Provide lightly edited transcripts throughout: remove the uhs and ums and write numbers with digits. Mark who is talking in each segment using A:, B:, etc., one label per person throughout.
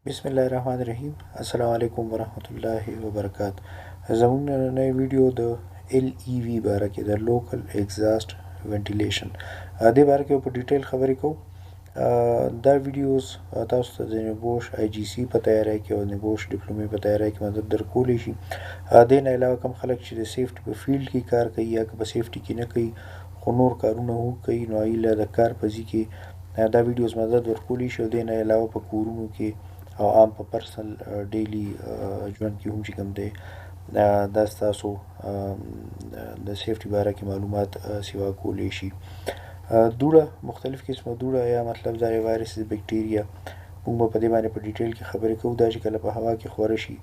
A: بسم الله الرحمن الرحیم. السلام علیکم ورحمت الله وبرکات. زموږ نننۍ ویډیو د LEV باره کې، د لوکل ایگزاست وینټیلیشن دې باره کې په ډیټیل خبرې کوو. دا ویډیوز تاسو ته د نبوش آی جی سی په تیارۍ کې او نبوش ډیپلومې په تیارۍ کې مدد درکولی شي. دې نه علاوه کم خلک چې د سیفټي په فیلډ کې کار کوي یا که په سیفټي کې نه کوي خو نور کارونه هم کوي، نو هغوی له د کار په ځای کې دا ویډیوز مدد ورکولی شي. او دې نه علاوه په کورونو کې او عام په پرسنل ډیلی ژوند کې هم چې کوم دی دا ستاسو د سیفټي باره کې معلومات سیوا کولی شي. دوړه، مختلف قسمه دوړه یا مطلب دا وایرس، بکټریا، موږ به په دې باندې په ډیټیل کې خبرې کوو. دا چې کله په هوا کې خوره شي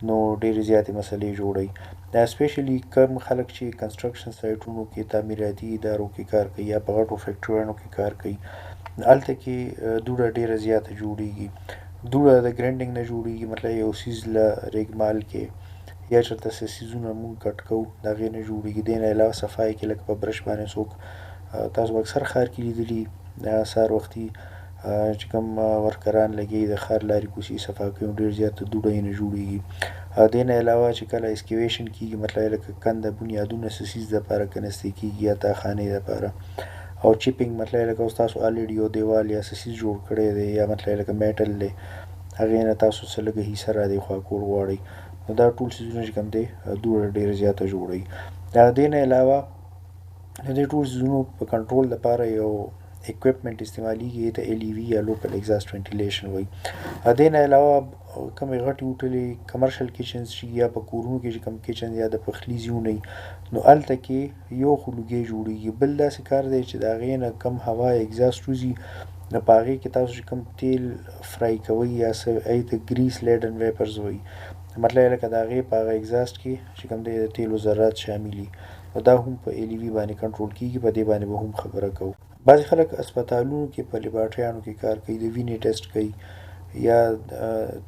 A: نو ډېرې زیاتې مسلې جوړوي. دا سپیشلی کم خلک چې کنسټرکشن سایټونو کې، تعمیراتي ادارو کې کار کوي یا په غټو فیکټریانو کې کار کوي، هلته کې دوړه ډېره زیاته جوړیږي. دوړه د ګرینډینګ نه جوړیږي، مطلب یو څیز له ریګمال کې یا چېرته څه څیزونه موږ کټ کوو د هغې نه جوړیږي. دې نه علاوه صفایي کې لکه په برش باندې څوک، تاسو به اکثر ښار کې لیدلي، سهار وختي چې کوم ورکران لګي د ښار لارې کوڅې صفا کوي، ډېر زیات دوړه یې نه جوړیږي. دې نه علاوه چې کله اسکیویشن کیږي، مطلب لکه کنده بنیادونه څه څیز دپاره کنستې کیږي یا تاخانې دپاره، او چیپینګ، مطلب لکه اوس تاسو الریډي یو دیوال یا څه څیز جوړ کړی دی یا مطلب لکه میټل دی، هغې نه تاسو څه لږه حصه را دې خوا کول غواړئ، نو دا ټول څیزونه چې کوم دی دوړه ډېره زیاته جوړوي. دې نه علاوه د دې ټول څیزونو په کنټرول دپاره یو اکویپمنټ استعمالیږي، ته ال ای وي یا لوکل ایگزاست وینټیلیشن وایي. دې نه علاوه کومې غټې هوټلې، کمرشل کچنز چې یا په کورونو کې چې کوم کچن یا د پخلي ځایونه وي، نو هلته کې یو خو لوګی جوړیږي، بل داسې کار دی چې د هغې نه کم هوا ایگزاست وځي، نو په هغې کې تاسو چې کوم تیل فرای کوئ یا څه، هغې ته ګریس لیډن ویپرز وایي، مطلب لکه د هغې په هغه ایگزاست کې چې کوم دی د تیلو ذرات شامل وي، نو دا هم په ال ای وي باندې کنټرول کیږي. په دې باندې به هم خبره کوو. بعضې خلک هسپتالونو کې په لیبارټریانو کې کار کوي، د وینې ټیسټ کوي یا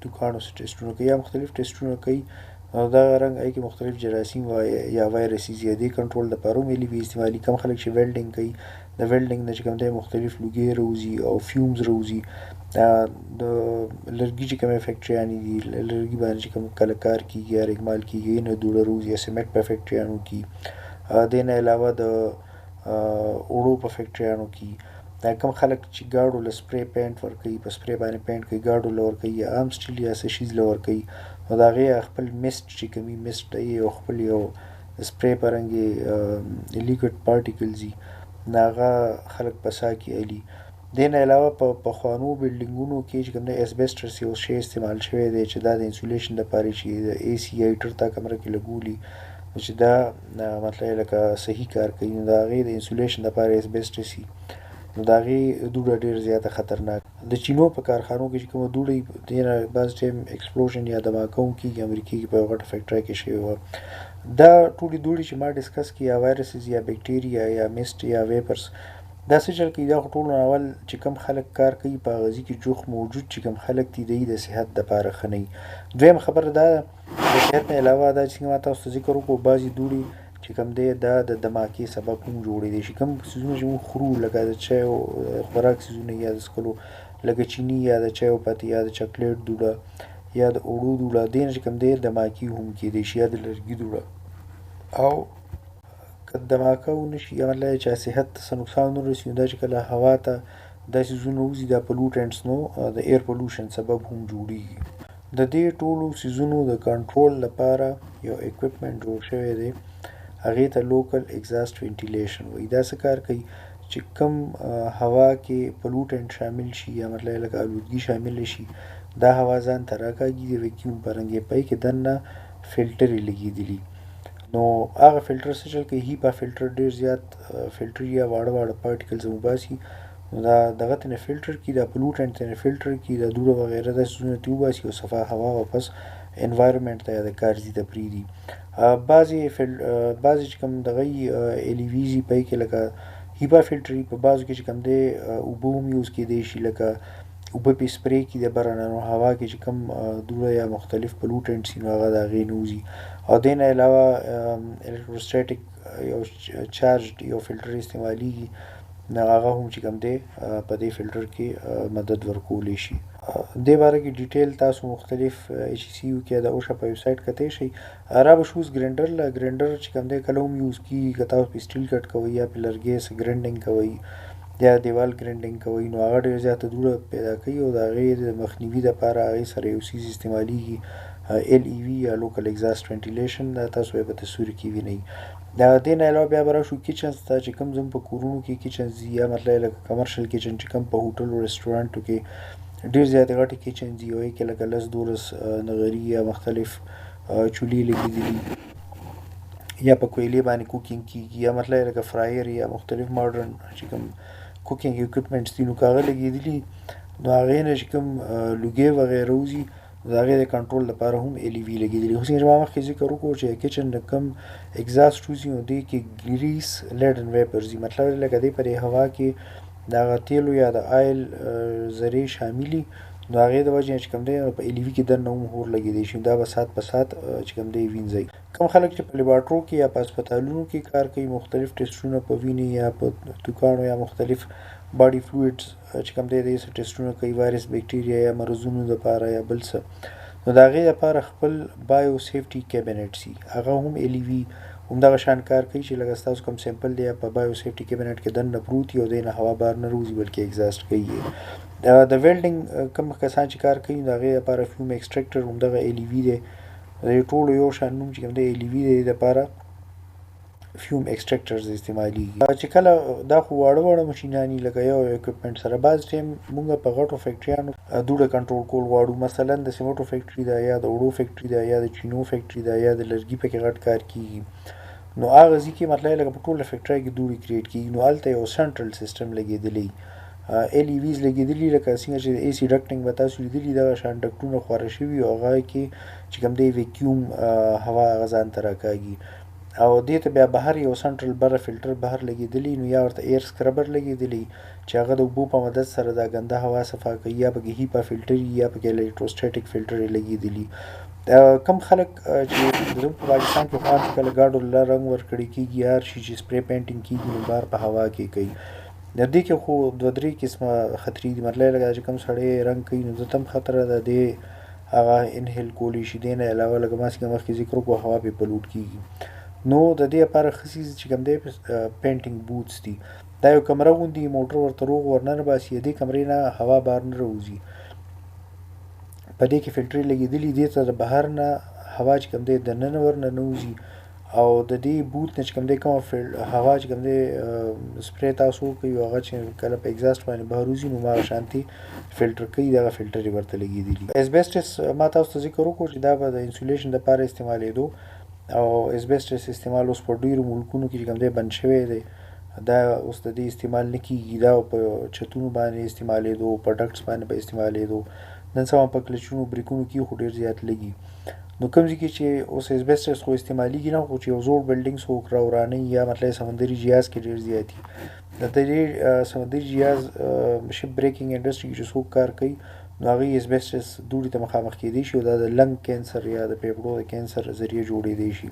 A: دوکانو څه ټیسټونه کوي یا مختلف ټیسټونه کوي، نو دغه رنګ هغې کې مختلف جراثیم یا وایرسز یا دې کنټرول دپاره هم ال ای وي استعمالي. کم خلک چې ویلډینګ کوي، د ویلډینګ نه چې کوم دی مختلف لوګي راوځي او فیومز راوځي. د لرګي چې کومې فیکټریانې دي، لرګي باندې چې کوم کله کار کیږي یا ریګمال کیږي نه دوړه راوځي، یا سیمنټ په فیکټریانو کې. دې نه علاوه د اوړو په فیکټریانو کې دا کم خلک چې ګاډو له سپری پینټ ورکوي، په سپری باندې پینټ کوي، ګاډو له ورکوي یا عام سټیل یا څه شیز له ورکوي، نو د هغې خپل میسټ چې کوم وي، میسټ دی یو خپل یو سپری په رنګ لیکوډ پارټیکلز دي، نو هغه خلک په ساه کې الي. دې نه علاوه په پخوانو بلډینګونو کې چې کوم دی اسبیسټرس یو شی استعمال شوی دی چې دا د انسولیشن دپاره چې د ای سي هیټر تا کمره کې لګولي، نو چې دا مطلب لکه صحیح کار کوي، نو د هغې د انسولیشن دپاره اسبیسټرس وي، نو د هغې دوړه ډېر زیاته خطرناک. د چینو په کارخانو کې چې کومه دوړه وي، دې نه بعض ټایم اکسپلوژن یا دماکه هم کېږي. امریکې کې په یوه غټه فیکټرۍ کې شوې وه. دا ټولې دوړې چې ما ډسکس کړي، یا وایرسز یا بکټریا یا میسټ یا ویپرز، دا څه چل کوي؟ دا خو ټولو نه اول چې کوم خلک کار کوي په هغه ځای کې جوخت موجود چې کوم خلک دي، دی د صحت دپاره ښه نه وي. دویم خبره دا ده، د صحت نه علاوه دا چې ما تاسو ته ذکر وکړو، بعضې دوړې چې کوم دی دا د دماکې سبب هم جوړېدی شي. کوم څیزونه چې موږ خورو لکه د چایو خوراک څیزونه یا د څښلو لکه چیني یا د چایو پتې یا د چاکلیټ دوړه یا د اوړو دوړه، دې نه چې کوم دی دماکې هم کېدی شي یا د لرګي دوړه. او که دماکه ونه شي یا مطلب چې صحت ته څه نقصان ونه رسي، نو دا چې کله هوا ته دا څیزونه وځي، دا پلوټنټس، نو د ایر پولوشن سبب هم جوړیږي. د دې ټولو څیزونو د کنټرول لپاره یو اکویپمنټ جوړ شوی دی، هغې ته لوکل ایگزاست وینټیلیشن وایي. دا څه کار کوي؟ چې کم هوا کې پلوټنټ شامل شي یا مطلب لکه آلودګي شامل شي، دا هوا ځان ته راکاږي د ویکیوم په رنګ، په کې دننه فلټرې لګېدلي. نو هغه فلټر څه چل کوي؟ هیپا فلټر ډېر زیات فلټر یا واړه واړه پارټیکلز وباسي، نو دا دغه ترې فلټر کړي، دا پلوټنټ ترې فلټر کړي، دا دوړه وغیره دا څیزونه ترې وباسي او صفا هوا واپس انوایرمنټ ته یا د کار ځای ته پرېږدي. بعضې چې کوم دغه ال ای ویز په کې لکه هیپا فلټر، په بعضو کې چې کوم دی اوبه هم یوز کېدی شي، لکه اوبه پې سپری کړي د بره نه، نو هوا کې چې کوم دوړه یا مختلف پلوټنټس وي نو هغه د هغې نه وځي. او دې نه علاوه الکتروسټاټیک یو چارج یو فلټر استعمالیږي، نو هغه هم چې کوم دی په دې فلټر کې مدد ورکولی شي. دې باره کې ډیټیل تاسو مختلف ایچ ای سی یو کې د اوشا په ویب سایټ کتی شئ. را به شو اوس ګرینډر له. ګرینډر چې کوم دی کله هم یوز کیږي، که تاسو په سټیل کټ کوئ یا په لرګی څه ګرینډینګ کوئ یا دیوال ګرینډینګ کوئ، نو هغه ډېر زیاته دوړه پیدا کوي، او د هغې د مخنیوي دپاره هغې سره یو څیز استعمالیږي، ایل ای وي یا لوکل ایگزاست وینټیلیشن. دا تاسو به په تصویر کې وینئ. د دې نه علاوه بیا به راشو کچنز ته، چې کوم زموږ په کورونو کې کچنز دي، یا مطلب لکه کمرشل کچن چې کوم په هوټل او رستورانټو کې ډېر زیاتې غټې کچن دي، او هغې کې لکه 10 12 نغري یا مختلف چولې لګېدلي، یا په کویلې باندې کوکینګ کیږي، یا مطلب لکه فرایر یا مختلف ماډرن چې کوم کوکینګ اکوپمنټس دي، نو که هغه لګېدلي نو هغې نه چې کوم لوګی وغیره وځي، د هغې د کنټرول لپاره هم ایل ای وي لګېدلي. خو څنګه چې ما مخکې ذکر وکړو چې کچن د کوم اگزاست وځي، نو دې کې ګریس لیډن ویپر ځي، مطلب لکه دې په دې هوا کې د هغه تیلو یا د آیل ذرې شاملي، نو هغې د وجې نه چې کوم دی نو په ایل ای وي کې دننه هم اور لګېدی شي، دا به ساعت په ساعت چې کوم دی وینځي. کوم خلک چې په لیبارټرو کې یا په هسپتالونو کې کار کوي، مختلف ټیسټونه په وینې یا په توکانو یا مختلف باډي فلویډز چې کوم دی د دې څه ټیسټونه کوي، وایرس، بیکټیریا یا مرضونو دپاره یا بل څه، نو د هغې دپاره خپل بایو سیفټي کیبینټ سي، هغه هم ایل ای وي همدغه شان کار کوي، چې لکه ستاسو کوم سیمپل دی په بایو سیفټي کیبینټ کې دننه پروت وي، او دې نه هوا بهر نه راوځي بلکې اگزاست کوي. د ویلډینګ کوم کسان چې کار کوي، د هغې دپاره فیوم ایکسټریکټر همدغه ایل ای وي دی. د دې ټولو یو شان نوم چې کوم دی ایل ای وي دی، دې دپاره فیوم ایکسټریکټرز استعمالیږي. چې کله دا خو واړه واړه مشینان دي، لکه یو اکوپمنټ سره، بعض ټایم مونږ په غټو فیکټریانو دوړه کنټرول کول غواړو، مثلا د سیمټو فیکټري ده، یا د اوړو فیکټري ده، یا د چینو فیکټري ده، یا د لرګي پکې غټ کار کیږي، نو هغه ځای کې مطلب لکه په ټوله فیکټرۍ کې دوړې کریټ کیږي، نو هلته یو سنټرل سیستم لګېدلی، ایل ای ویز لګېدلي، لکه څنګه چې د ای سي ډکټینګ به تاسو لیدلي، دغه شان ډکټونه خواره شوي، او هغه کې چې کوم دی ویکیوم هوا هغه ځان ته راکاږي، او دې ته بیا بهر یو سنټرل بره فلټر بهر لګېدلی، نو یا ورته ایر سکربر لګېدلی چې هغه د اوبو په مدد سره دا ګنده هوا صفا کوي، یا پکې هیپا فلټر یا پکې الکتروسټاتیک فلټر لګېدلی. کم خلک چې زموږ په پاکستان کې خو عام چې کله ګاډو له رنګ ورکړی کېږي، هر شي چې سپری پینټینګ کېږي، نو بهر په هوا کې کوي. د دې کې خو دوه درې قسمه خطرې دي، مطلب لکه چې کوم سړی رنګ کوي نو ده ته هم خطره ده، دی هغه انهیل کولی شي. دې نه علاوه لکه ما څنګه مخکې ذکر وکړو هوا پرې پلوټ کېږي، نو د دې لپاره ښه څیز چې کوم دی پینټینګ بوتس دي. دا یو کمره غوندي موټر ورته روغ ورننه باسي، د دې کمرې نه هوا بهر نه راوځي، په دې کې فلټرې لګېدلي، دې ته د بهر نه هوا چې کوم دی دننه ورننوځي، او د دې بوت نه چې کوم دی کومه هوا چې کوم دی سپری تاسو وکړئ، او هغه چې کله په اگزاست باندې بهر وځي نو هماغه شانتې فلټر کوي، دغه فلټر یې ورته لګېدلي. اسبیسټس ما تاسو ته ذکر وکړو چې دا به د انسولیشن دپاره استعمالېدو، او اسبیسټس استعمال اوس په ډېرو ملکونو کې چې کوم دی بند شوی دی، دا اوس د دې استعمال نه کیږي. دا په چتونو باندې استعمالېدو، په ډکټس باندې به استعمالېدو، نن سبا په کلچونو بریکونو کې خو ډېر زیات لګي. نو کوم ځای کې چې اوس اسبیسټس خو استعمالیږي نه، خو چې یو زوړ بلډینګ څوک را ورانوي یا مطلب سمندري جهاز کې ډېر زیات دي، د دې سمندري جهاز شپ بریکینګ انډسټري کې چې څوک کار کوي نو هغوی اسبیسټس دوړي ته مخامخ کېدی شي، او دا د لنګ کینسر یا د پیپړو د کینسر ذریعه جوړېدی شي.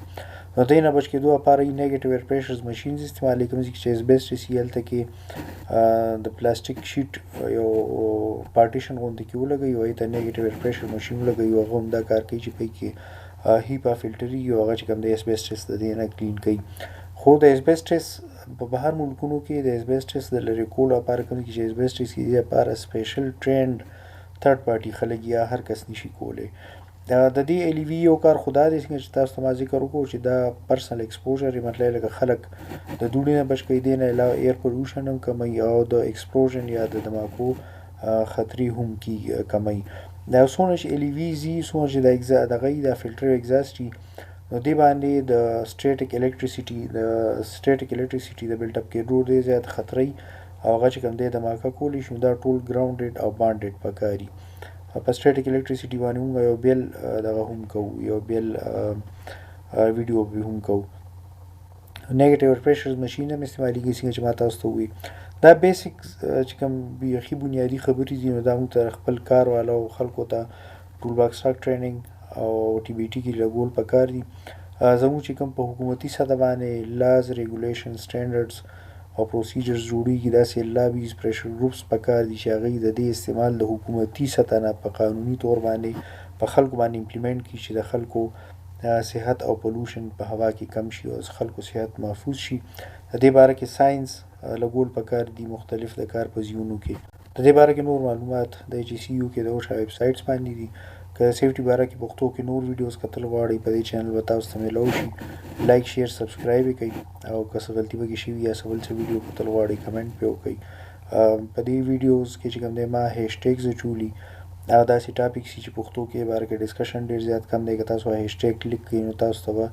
A: نو دې نه بچ کېدو لپاره یې نیګیټیو ایر پریشرز مشینز استعمالوي، کوم ځای کې چې اسبیسټس یې هلته کې د پلاستیک شیټ یو پارټیشن غوندې کې ولګوي، او هغې ته نیګیټیو ایر پریشر مشین ولګوي، او هغه هم دا کار کوي چې پکې کې هیپا فلټرېږي، او هغه چې کوم دی اسبیسټس د دې نه کلین کوي. خو د اسبیسټس په بهر ملکونو کې د اسبیسټس د لرې کولو لپاره کوم ځای کې چې اسبیسټس یې دې لپاره سپیشل ټرینډ تھرډ پارټي خلک یا هر کس نشي کولی. د دې ایل ای وي یو کار خو دا دی څنګه چې تاسو ته ما ذکر وکړو چې دا پرسنل ایکسپوژر یې مطلب لکه خلک د دوړې نه بچ کوي، دې نه علاوه ایر پولوشن هم کموي، او د ایکسپلوژن یا د دماکو خطرې هم کموي. دا څونه چې ایل ای وي ځي، څونه چې د دغه یي دا فلټر ایگزاسټ وي، نو دې باندې د سټیټک الکتریسیټي، د سټیټک الکتریسیټي د بلډ اپ کېدو ډېر زیات خطرې او هغه چې کوم دی دماکه کولی شي، نو دا ټول ګراونډډ او بانډډ پکاري. په سټیټک الکتریسیټي باندې موږ یو بل دغه هم کوو، یو بل ویډیو به هم کوو. نیګیټیو ایر پریشر مشین هم استعمالیږي څنګه چې ما تاسو ته وویل. دا بیسیک چې کوم بیخي بنیادي خبرې دي، نو دا موږ ته خپل کار والو خلکو ته ټول باکس ټاک ټریننګ او ټي بي ټي کې لګول پکار دي. زموږ چې کوم په حکومتي سطح باندې لاز، ریګولیشن، سټانډرډز او پروسیجرز جوړیږي، داسې لابیز، پریشر ګروپس پکار دي چې هغوی د دې استعمال د حکومتي سطح نه په قانوني طور باندې په خلکو باندې امپلیمنټ کړي چې د خلکو صحت او پولوشن په هوا کې کم شي او خلکو صحت محفوظ شي. د دې باره کې ساينس لګول پکار دي مختلف د کار په ځایونو کې. د دې باره کې نور معلومات د ایچ ای سي یو کې د اوشا ویب سایټس باندې دي. که د سیفټي باره کې پښتو کې نور ویډیوز کتل غواړئ، په دې چینل به تاسو ته میلاو شي. لایک، شیر، سبسکرایب یې کړئ او که څه غلطي پکې شوي یا څه بل څه ویډیو کتل غواړئ، کمنټ پې وکړئ. په دې ویډیوز کې چې کوم دی ما هیشټیګز اچولي، هغه داسې ټاپکس چې پښتو کې باره کې ډسکشن ډیر زیات کم دی. که تاسو هیشټیګ کلیک کړئ نو تاسو ته به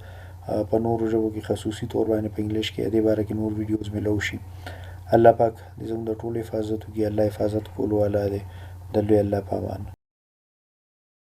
A: په نورو ژبو کې، خصوصي طور باندې په انګلیش کې، دې باره کې نور ویډیوز میلاو شي. الله پاک دې زموږ د ټولو حفاظت وکړي. الله حفاظت کولو والا دی. د لوی الله په امان.